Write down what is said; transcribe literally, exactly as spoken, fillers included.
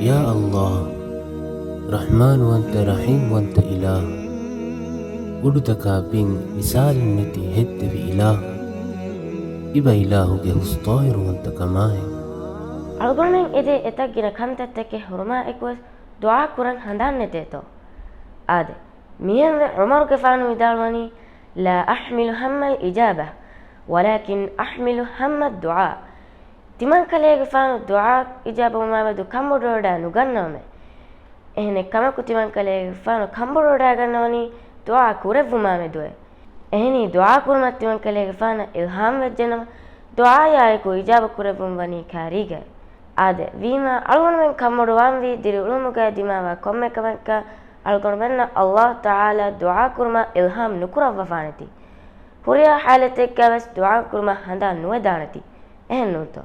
ޔާ ﷲ، ރަޙްމާންވަންތަ ރަޙީމްވަންތަ އިލާހު، އުޑުތަކާ ބިން މިސާލެއް ނެތި ހެއްދެވި އިލާހު، އިބަ އިލާހުގެ ހުސްޠާހިރުވަންތަ ކަމާއި. އަޅުގަނޑުމެން އެދޭ އެތައް ގިނަ ކަންތައްތަކެއް ހުރުމާ އެކުވެސް ދުޢާ ކުރަން ހަނދާން ނެތޭތޯ؟ އާދެ، މިހެންވެ ޢުމަރުގެފާނު ވިދާޅުވަނީ، لا أحمل هم الإجابة، ولكن أحمل هم الدعاء. ތިމަންކަލޭގެފާނު ދުޢާ އިޖާބަވުމާމެދު ކަނބޮޑުވަޑާ ނުގަންނަވަމޭ. އެހެނެއް ކަމަކު ތިމަންކަލޭގެފާނު ކަނބޮޑުވަޑާގަންނަވަނީ ދުޢާ ކުރެއްވުމާމެދުވޭ. އެހެނީ ދުޢާ ކުރުމަށް ތިމަންކަލޭގެފާނަށް އިލްހާމް ވެއްޖެނަމަ، ދުޢާޔާއެކު އިޖާބަ ކުރެއްވުން ވަނީ ކާރީގައި. އާދެ، ވީމާ އަޅުގަނޑުމެން ކަނބޮޑުވާންވީ ދިރިއުޅުމުގައި ދިމާވާ ކޮންމެ ކަމެއްގަ އަޅުގަނޑުމެންނަށް ﷲ ތަޢާލާ ދުޢާ ކުރުމަށް އިލްހާމް ނުކުރައްވަފާނެތީ. ހުރިހާ ޙާލަތެއްގަވެސް ދުޢާ ކުރުމަށް ހަނދާން ނުވެދާނެތީ. އެހެންނޫންތޯ؟